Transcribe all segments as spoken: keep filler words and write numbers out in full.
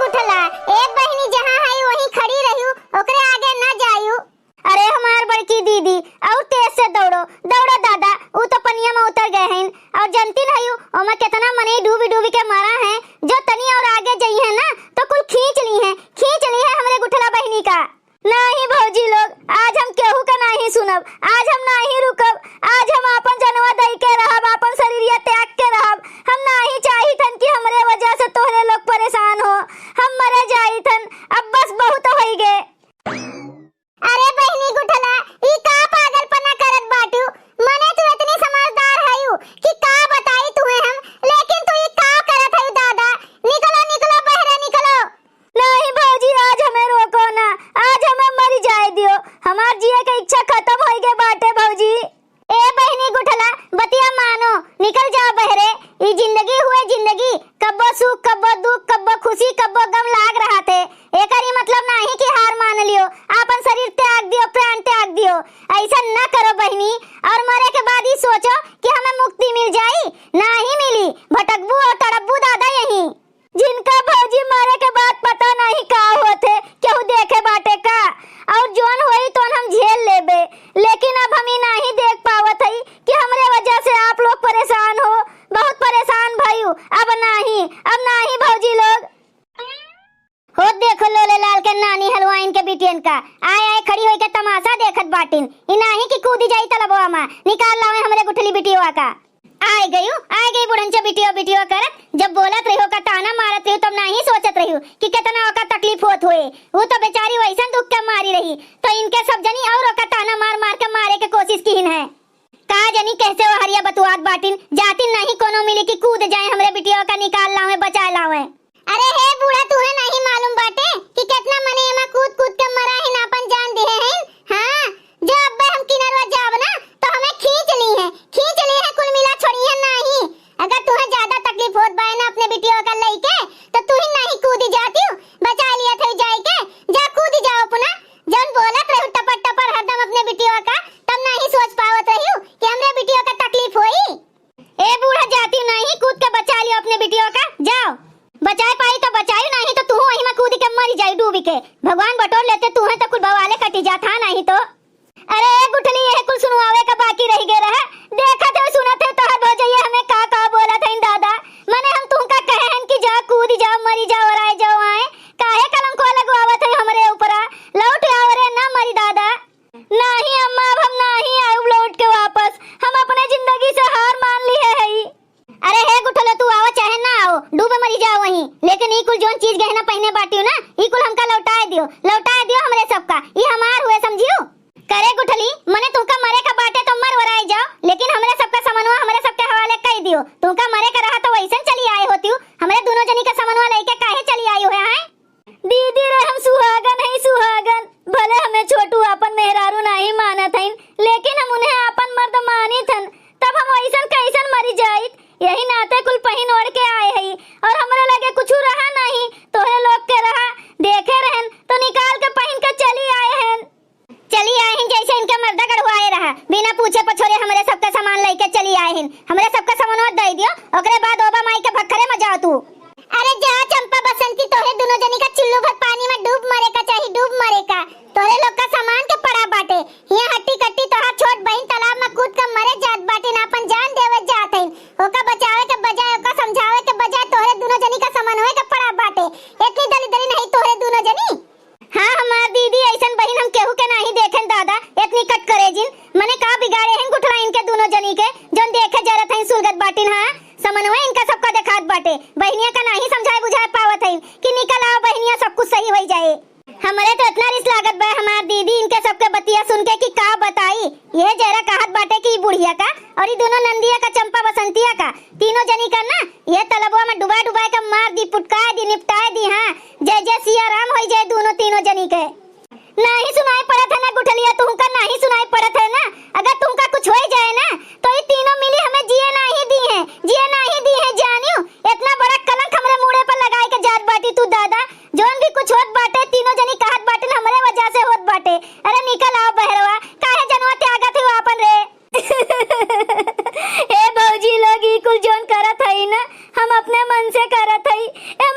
गुठला, ए बहिनी, जहाँ है वहीं खड़ी रहियो, ओकरे आगे ना जाइयो। अरे हमार बड़की दीदी, और तेज से दौड़ो, दौड़ो दादा, ऊ तो पनिया में उतर गए हैं। और जनती नहीं, ओमा कितना मनई डूबी डूबी के मरा है, जो तनी और आगे जइहैं ना, तो कुल खींच लिहैं, खींच लिहैं हमरे गुठला बहिनी का। नाहीं भौजी लोग, आज हम केहू का नाहीं सुनब, आज हम नाहीं रुकब, आज हम आपन जनवा दई के रहब, आपन शरीरिया त्याग के रहब। हम नाहीं चाहित हन कि हमरे वजह से तोहरे लोग परेशान हो। हम मरे जाइत हन, अब बस बहुत होइगे। अरे बहिनी गुठला, ई का पागलपना करत बाटू? मने तू इतनी समझदार हयू कि का बताई तुहे हम, लेकिन तू ई का करत हयू दादा? निकलो, निकलो, बहरे निकलो। नाहीं भौजी, आज हमें रोको ना, आज हमें मरी जाए दियो। हमार जिए के इच्छा खतम होइगे बाटे भौजी। ए बहिनी गुठला, बतिया मानो, निकल जाओ बहरे। ई जिंदगी हुए जिंदगी, कब्बो सुख, कब्बो दुख, कब्बो खुशी, कब्बो गम लाग रहत है। एकर ई मतलब नाहीं कि हार मान लियो, आपन शरीर त्याग दियो, प्राण त्याग दियो। ऐसा न करो बहिनी, और मरे के बाद ई सोचो कि हमें मुक्ति मिल जाई, नाहीं मिली, भटकबू और तड़पबू दादा यहीं। जिनका भौजी मरे के बाद पता नहीं का होत है, केहू देखे बाटे का? और जौन होई तौन हम झेल लेबे, लेकिन अब हम ई नाहीं देख पावत हई कि हमरे वजह से आप लोग परेशान हो, बहुत परेशान भयू। अब नाहीं, अब नाहीं भौजी लोग। हो देखो लोले लाल के नानी हलवाइन के बिटियन का, आए आए खड़ी होई के तमाशा देखत बाटिन। ई नाहीं कि कूदी जाई तलबवा मा, निकाल लावे हमरे गुठली बिटियवा का। आए गयू, आए गई बुढ़नचा बिटियो बिटियो करत। जब बोलत रहियो का ताना मारत रहियो, तब नाहीं सोचत रहियो कि कितना ओका तकलीफ होत होए। वो तो बेचारी वैसन दुख के मारी रही, तो इनके सब जनी और ओका ताना मार मार के मारे के कोशिश किहिन है। का जनी कैसे वो हरिया बतुआत बाटिन, जातिन नाहीं कोनो मिली कि कूद जाए हमरे बिटियो का निकाल लावे, बचाए लावे। अरे हे बूढ़ा, तुहे नाहीं मालूम बाटे कि कितना मने एमा कूद कूद के मरा हिन, आपन जान दिहे हिन? हाँ, जो अब्बे हम किनरवा जाब ना, तो हमें खींच लिहैं, खींच लिहैं, कुल मिला छोड़िहैं नाहीं। अगर तुहे ज्यादा तकलीफ होत बाए ना अपने बिटियो का लइके, तो तू ही नाहीं कूदी जातियो, बचा लिया थे जाए के, जा कूदी जाओ अपना। जौन बोलत रहू टपर टपर हरदम अपने बिटियो का, तब नाहीं सोच पावत रहियो कि हमरे बिटियो का तकलीफ होई। ए बूढ़ा, जातियो नाहीं, कूद के बचा लियो अपने बिटियो का, जाओ। बचाए पाई तो बचाई, नाहीं तो तू वहीं में कूद के मरी जाई डूबी के। भगवान बटोर लेते, तू है तो कुल बवाले कटी जात, हाँ नाहीं तो। अरे ए गुठली, यह कुल सुनवावे का बाकी रह गए रहे। देखत है, सुनत है, तोहर भौजैया हमें का का बोलत है दादा। मने हम तुमका कहे हैं कि जा कूद जाओ, मरी जाओ, और आए जाओ आए। काहे कलंको लगवावत है हमरे ऊपरा? लौट आओ रे, ना मरी दादा। नाहीं अम्मा, अब हम नाहीं आउब लौट के वापस। हम अपने जिंदगी से हार मान लिहे हई। अरे हे गुठलो, तू आवा चाहे ना आओ, डूबे मरी जाओ वहीं, लेकिन ई कुल जौन चीज गहना पहिने बाटियो ना, ई कुल हमका लौटाए दियो, लौटाए दियो हमरे सबका, ई हमार हुए, समझियो? करे गुठली, मने तुमका मरे का बाटे तो मर वराए जाओ, लेकिन हमरे सबका समनवा हमरे सबके हवाले कई दियो। तुमका मरे का रहा तो वैसन चली आए होतियो, हमरे दुनो जनी का समनवा लइके काहे चली आई हुए हैं? दीदी रे, हम सुहागन हई, सुहागन। भले हमें छोटू आपन मेहरारू नाहीं मानत हईन, लेकिन हम उन्हें आपन मर्द मानित हन। तब हम अइसन कइसन मरी जाइत? यही नाते कुल पहिन ओढ़ के आए हई और हमरे लगे कुछु रहा नाहीं, तोहरे लोग के रहा। देखे रहन तो निकाल के पहिन के चली आए हन। चली आए हन, जैसे इनके मर्दा गढ़वाए रहा, बिना पूछे पछोरे हमरे सबका सामान लइके चली आए हन। हमरे सबका सामानवा दे दियो, ओकरे बाद ओबा माई के भक्खरे में जाओ तू। अरे जा चंपा बसंती, तोहरे दुनो जनी का चुल्लू भर पानी में डूब मरे का चाही, डूब मरे का। तोहरे लोग का सामान के पड़ा बाटे। हियां हट्टी कट्टी तोहार छोट बहिन तालाब में कूद के मरे जात बाटे, ना आपन जान देवे जात हईन। ओका बचावे के बजाय, ओका समझावे के बजाय तोहरे दुनो जनी का सामान होए के पड़ा बाटे। इतनी दलिदरी नहीं तोहरे दुनो जनी। हाँ, हमार दीदी, अइसन बहिन हम केहू के नाहीं देखेन दादा, इतनी कट करेजिन। मने का बिगाड़े हन गुठला इनके दुनो जनी के, जौन देखे जरत हईन सुलगत बाटिन। हाँ, समनवे इनका सबका देखात बाटे, बहिनिया का नाहीं समझाए बुझाए पावत हईन कि निकल आओ बहिनिया, सब कुछ सही होई जाए। हमरे तो इतना रिस लागत बा हमार दीदी, इनके सबके बतिया सुन के कि का बताई। ये जरा कहत बाटे कि ई बुढ़िया का और ई दुनो नंदिया का, चंपा बसंतिया का, तीनों जनी का ना, ये तलबवा में डुबा डुबा के मार दी, पुटकाए दी, निपटाए दी। हाँ, जय जय सिया राम होई जाए दुनो तीनों जनी के। नाहीं सुनाई पड़त है ना गुठलिया, तुमका नाहीं सुनाई पड़त है ना? अगर तुमका कुछ होई जाए ना, तो ई तीनों मिली हमें जिए नाहीं दी हैं, जिए नाहीं दी हैं, जानियो। इतना बड़ा कलंक हमरे मूड़े पर लगाए के जात बाटी तू दादा। जौन भी कुछ होत बाटे, तीनों जनी कहत बाटे ना, हमरे वजह से होत बाटे। अरे निकल आओ बहरवा, काहे जनवा त्यागत हो आपन रे? ए भौजी लोग, ई कुल जौन करत हई ना, हम अपने मन से करत हई। ए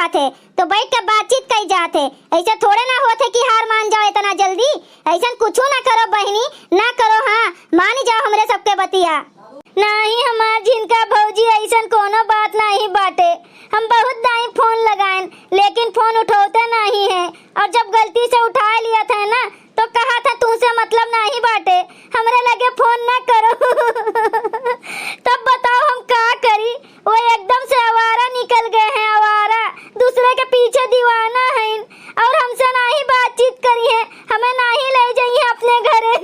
थे, तो बैठ के बातचीत कई जात है। ऐसे थोड़े ना होत है कि हार मान जाओ इतना जल्दी। ऐसन कुछू ना करो बहिनी, ना करो, हाँ, मान जाओ हमरे सबके बतिया। नाही हमार झिनका भौजी, ऐसन कोनो बात नाही बाटे। हम बहुत दाई फोन लगाएन, लेकिन फोन उठौते नाही है, और जब गलती से उठा लियत है ना, तो कहत है तुमसे मतलब नाही बाटे, हमरे लगे फोन ना करो। तब बताओ हम का करी, वो एकदम से आवारा निकल गए हैं, आवारा, दूसरे के पीछे दीवाना हैं, और हमसे नाही बातचीत करी है, हमें नाही ले जाई है अपने घरे।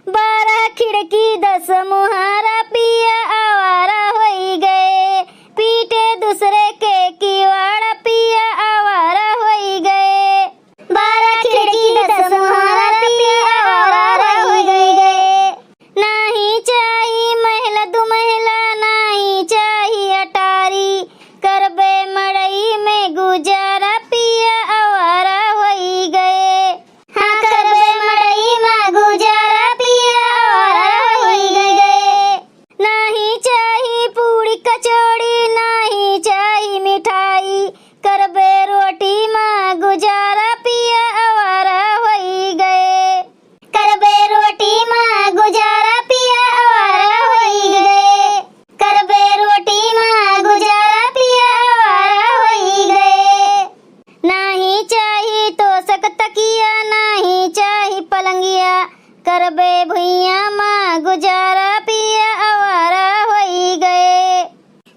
बारह खिड़की दस मुहारा पिया आवारा होई गए, पीटे दूसरे के किवाड़ा पिया आवारा होई गए। बारह खिड़की दस मुहारा पिया आवारा होई गए। नाही चाही महला दु महला, नाही चाही अटारी, करबे मड़ई में गुजारा पिया आवारा होई गए। हाँ, करबे मड़ई मा गुजारा पिया आवारा होई गए। नाही चाही पूड़ी कचौड़ी, नाही चाही मिठाई, करबे रोटी मा गुजारा पिया आवारा होई गए। करबे रोटी मा गुजारा पिया आवारा होई गए। करबे रोटी मा गुजारा पिया आवारा होई गए। नाही चाही तोसक तकिया, नाही चाही पलंगिया, करबे भुइयाँ मा गुजारा पिया आवारा होई गए।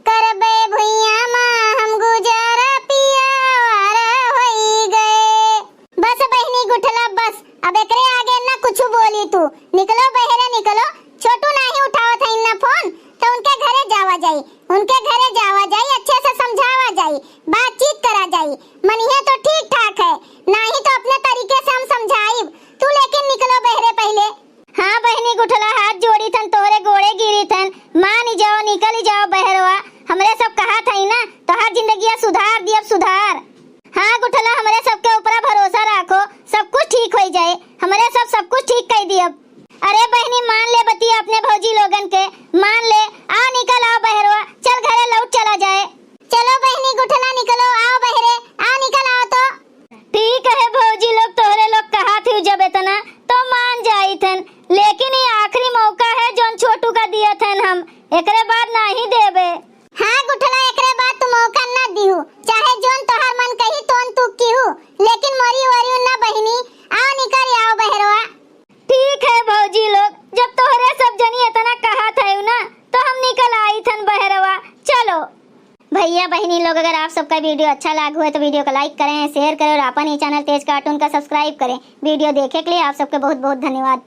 करबे भुइयाँ मा हम गुजारा पिया आवारा होई गए। बस बहिनी गुठला बस, अब एकरे आगे ना कुछ बोली तू। निकलो बहरे निकलो, छोटू नाही उठावत है इन्ना फोन, तो उनके घरे जावा जाई, उनके घरे जावा जाई, अच्छे से समझावा जाई, बातचीत करा जाई, मनिहे तो ठीक ठाक है, नाही तो अपने तरीके से हम समझाइब। तू लेकिन निकलो बहरे पहिले। हाँ बहिनी गुठला, हाथ जोड़ी थन, तोहरे गोड़े गिरी थन, मानी जाओ, निकली जाओ बहरवा। हमरे सब कहा थई ना, तोहार जिंदगिया सुधार दियब, सुधार। हाँ गुठला, हमरे सबके ऊपरा भरोसा राखो, सब कुछ ठीक होई जाए, हमरे सब, सब कुछ ठीक कई दियब। अरे बहिनी, मान ले बतिया अपने भौजी लोगन के, मान ले, आओ निकल आओ बहरवा, चल घरे लौट चला जाए। चलो बहिनी गुठला निकलो, आओ बहरे, आओ निकल आओ तो। ठीक है भौजी लोग, तोहरे लोग कहा थी जब इतना तो मान जाई थन, लेकिन ये आखिरी मौका है जौन छोटू का दिया थन हम, एकरे बाद नाही देबे। हाँ गुठला, एकरे बाद तू मौका ना दिहू, चाहे जौन तोहार मन कही तोन तू किहू, लेकिन मोरी ओरी ना बहिनी, आओ निकल आओ बहरवा। ठीक है भौजी लोग, जब तोहरे सब जनी इतना कहा था ना, तो हम निकल आई थन बहरवा। चलो। भैया बहिनी लोग, अगर आप सबका वीडियो अच्छा लाग हुए तो वीडियो को लाइक करें, शेयर करें और अपन ही चैनल तेज कार्टून का सब्सक्राइब करें। वीडियो देखे के लिए आप सबके बहुत बहुत धन्यवाद।